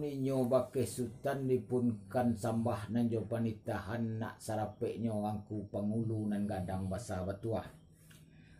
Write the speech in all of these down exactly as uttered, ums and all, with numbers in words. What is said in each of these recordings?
Inyo bakeh Sutan dipunkan sambah nan jo panitahan nak sarapeknyo angku pangulu nan gadang basa batuah.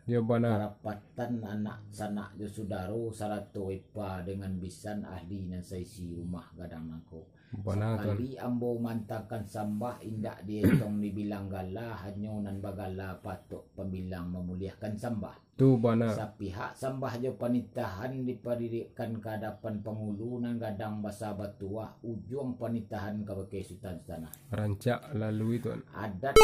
Yo bana. Karapatan anak sanak jo sudaro sarato epa dengan bisan ahli nan saisi rumah gadang nangko. Bana tuan. Sakali ambo mantangkan sambah indak dietong dibilang gala, hanyo nan bagala patok pambilang mamuliahkan sambah. Tu bana. Sapihak sambah jo panitahan dipadiriakkan ka adapan pangulu nan gadang basa batuah, ujuang panitahan kabake Sutan Sutanah. Rancak lalui tuan. Adat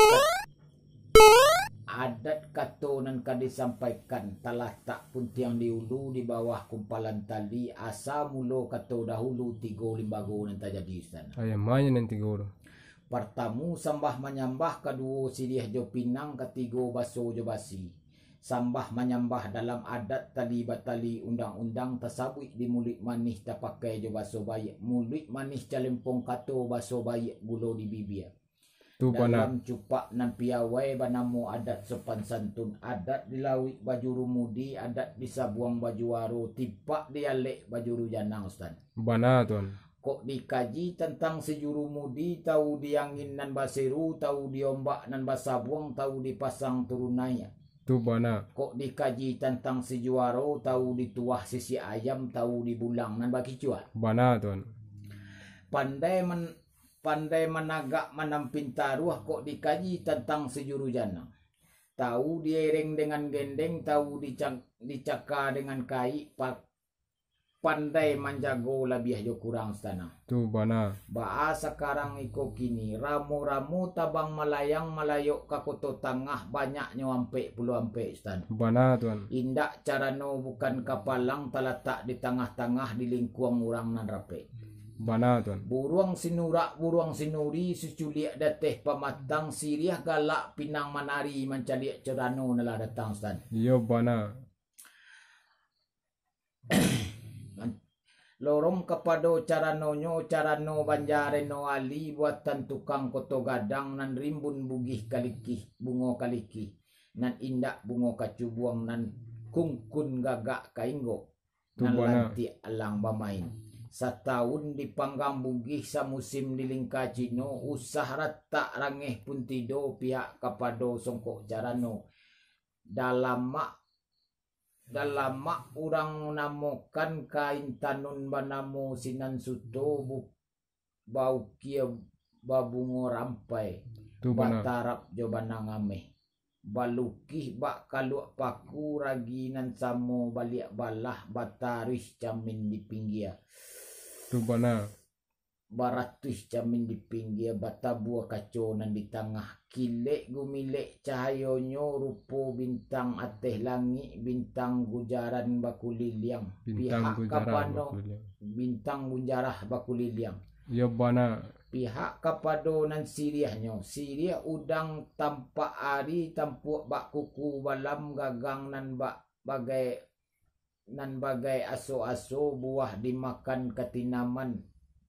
adat kato nan ka disampaikan talatak puntiang di ulu di bawah kumpalan tali, asa mulo kato dahulu tigo limbago nan tajadi Sutanah. Ayah manya nan tigo tu. Partamu sambah manyambah, kaduo siriah jo pinang, katigo baso jo basi. Sambah manyambah dalam adat tali batali undang-undang tasabuik di muluik manih tapakai jo baso baiak, muluik manih calempong kato baso baiak gulo di bibia. Tu bana. Dalam cupak nan piawai banamo adat sopan santun, adat di lauik bajuru mudi, adat di sabuang bajuaro, tipak di alek bajuru janang Sutan. Bana tuan. Kok dikaji tantang si juru mudi, tau di angin nan baseru, tau di ombak nan basabuang, tau di pasang turun naiak. Tu bana. Kok dikaji tantang si juaro, tau di tuah sisiak ayam, tau di bulang nan bakicuah. Bana tuan. Pandai man, pandai managak manampin taruah, kok dikaji tantang si juru janang. Tau diereng dengan gendeng, tau dicang, dicaka dengan kaik, pa, pandai manjago labiah jo kurang Sutanah. Tu bana. Baa sakarang iko kini, ramo-ramo tabang malayang malayok ka Koto Tangah, banyaknyo ampek puluah ampek Sutan. Bana tuan. Indak carano bukan kapalang talatak di tangah-tangah di lingkuang urang nan rapek. Bana tuan. Buruang sinurak, buruang sinuri, suculiak dateh pamatang, siriah galak pinang manari mancaliak carano nan lah datang Sutan. Iyo bana. Lorong kapado caranonyo, carano Banja Reno Ali, buatan tukang Koto Gadang nan rimbun bugih kalikih, bungo kalikih, nan indak bungo kacubuang, nan kungkun gagak kainggok, Tu nan bana. Lantiak alang bamain. Satahun dipanggang bugih, samusim di lingka Cino, usah ratak rangeh pun tido, pihak kapado songkok carano. Dalamak Dalamak urang namokan kain tanun banamo sinan suto, bu, baukia babungo rampai, Tu bana. Batarap jo banang ameh. Balukih bak kaluak paku, ragi nan samo baliak balah, bataruih camin di pinggia. Tu bana. Baratuih camin di pinggia, batabua kaco nan di tangah. Kilek gumilek cahayonyo, rupo bintang ateh langik, bintang gujaran bakuliliang. Bintang Pihak gujarah kapano, bakuliliang. Bintang gujarah bakuliliang. Yo bana. Pihak kapado nan siriahnyo, siriah udang tampak ari, tampuak bak kuku balam, gagang nan bak bagai nan bagai aso-aso, buah dimakan katinaman,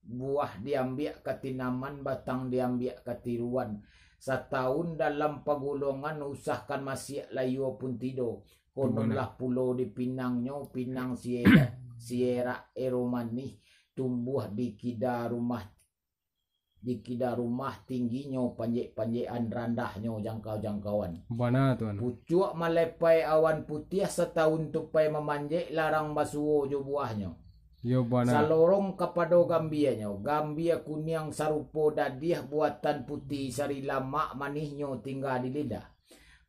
buah diambiak katinaman, batang diambiak katiruan. Satahun dalam pagulongan, usahkan masiak layua pun tido. Konon Bana. Lah pulo di pinangnyo, pinang siera, sierak ero manih, tumbuah di kida rumah, di kida rumah, tingginyo panjek-panjekan, randahnyo jangkau-jangkauan. Bana tuan. Pucuak malepai awan putiah, satahun tupai mamanjek, larang basuo jo buahnyo. Yo bana. Salorong kapado gambianyo, gambia kuniang sarupo dadiah, buatan putiah sari lamak, manihnyo tingga di lidah,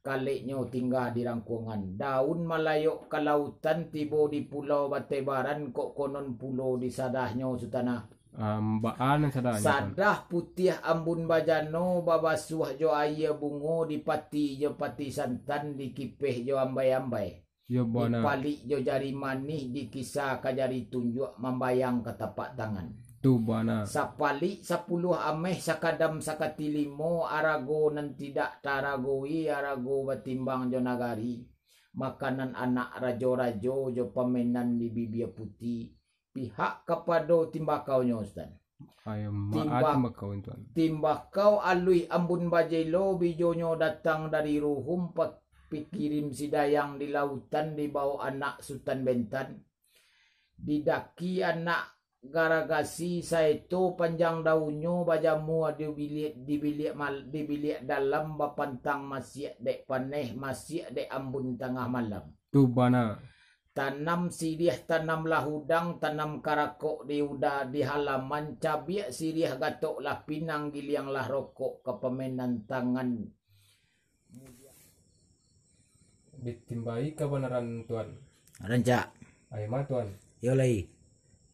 kaleknyo tingga di rangkuangan. Daun malayok ka lautan, tibo di pulau batebaran, kok konon pulo di sadahnyo Sutanah. Ambaan nan sadahnyo tuan. Sadah putiah ambun bajano, babasuah jo aia bungo, dipati jo pati santan, dikipeh jo ambai-ambai. Yo bana. Dipalik jo jari manih, dikisa ka jari tunjuak, mambayang ka tapak tangan. Tu bana. Sapalik sapuluah ameh, sakadam sakati limo, arago nan tidak taragoi, arago batimbang jo nagari. Makanan anak rajo-rajo, jo pamenan di bibia putiah. Pihak kapado timbakaunyo Sutan. Ayo Timbak- maaf makau tuan. Timbakau aluih ambun bajelo, bijonyo datang dari Ruhum, pa, pikirim si dayang di lautan, dibao anak Sutan Bentan. Didaki anak garagasi saeto panjang daunnyo bajamua di biliak, di biliak mal-, di biliak dalam bapantang masiak dek paneh, masiak dek ambun tangah malam. Tu bana. Tanam siriah, tanamlah udang, tanam karakok di uda-, di halaman, cabiak siriah gatok lah pinang, giliang lah rokok ka pamenan tangan. Ditimbai kabanaran, Tuan. Rancak. Ai ma, Tuan. Yo lai.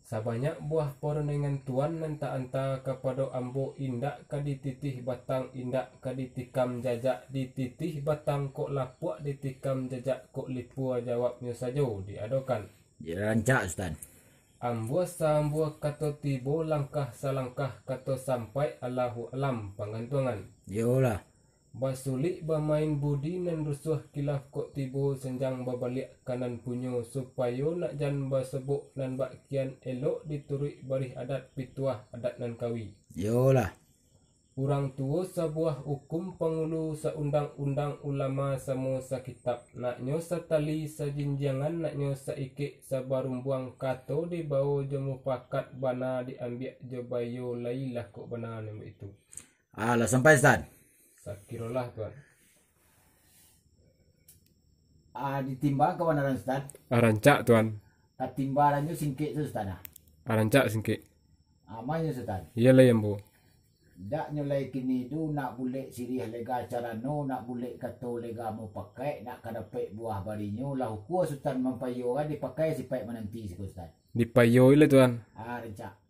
Sabanyak buah parundiangan Tuan nan ta-anta kapado ambo, indak ka dititih batang, indak ka ditikam jajak, dititih batang kok lapuak, ditikam jajak kok lipua, jawabnyo sajo diadokan. Rancak, Sutan. Ambuah saambuah kato tibo, langkah salangkah kato sampai, Allahu alam pangantuangan. Yolah. Basulik bamain budi nan rusuah, kilaf kok tibo sanjang babaliak ka nan punyo, supayo nak jan basobok nan bak kian, elok dituruik barih adat, pituah adat nan kawi. Yolah. Urang tuo sabuah ukum, pangulu saundang-undang, ulama samo sakitab, naknyo satali sajinjiangan, naknyo saikek sabarumbuang, kato dibao jo mupakat, bana diambiak jo baiyo, lai lah kok bana nan baitu. Ah, lah sampai, Ustaz? Sakirolah, Tuan. Ah, ditimba kabanaran, Ustaz? Ah, rancak, Tuan. Katimbarannyo singkek tu, Ustaz, ah. Ah, rancak singkek. Amanyo, Ustaz? Iyo lai ambo. Ndaknyo lai kini tu nak bulek siriah lega carano, nak bulek kato lega mupakaik, nak ka dapek buah barinyo, lah ukua Sutan mampaiyo kan, dipakai sipaik mananti siko, Ustaz. Dipaiyo lah, Tuan. Ah, rancak.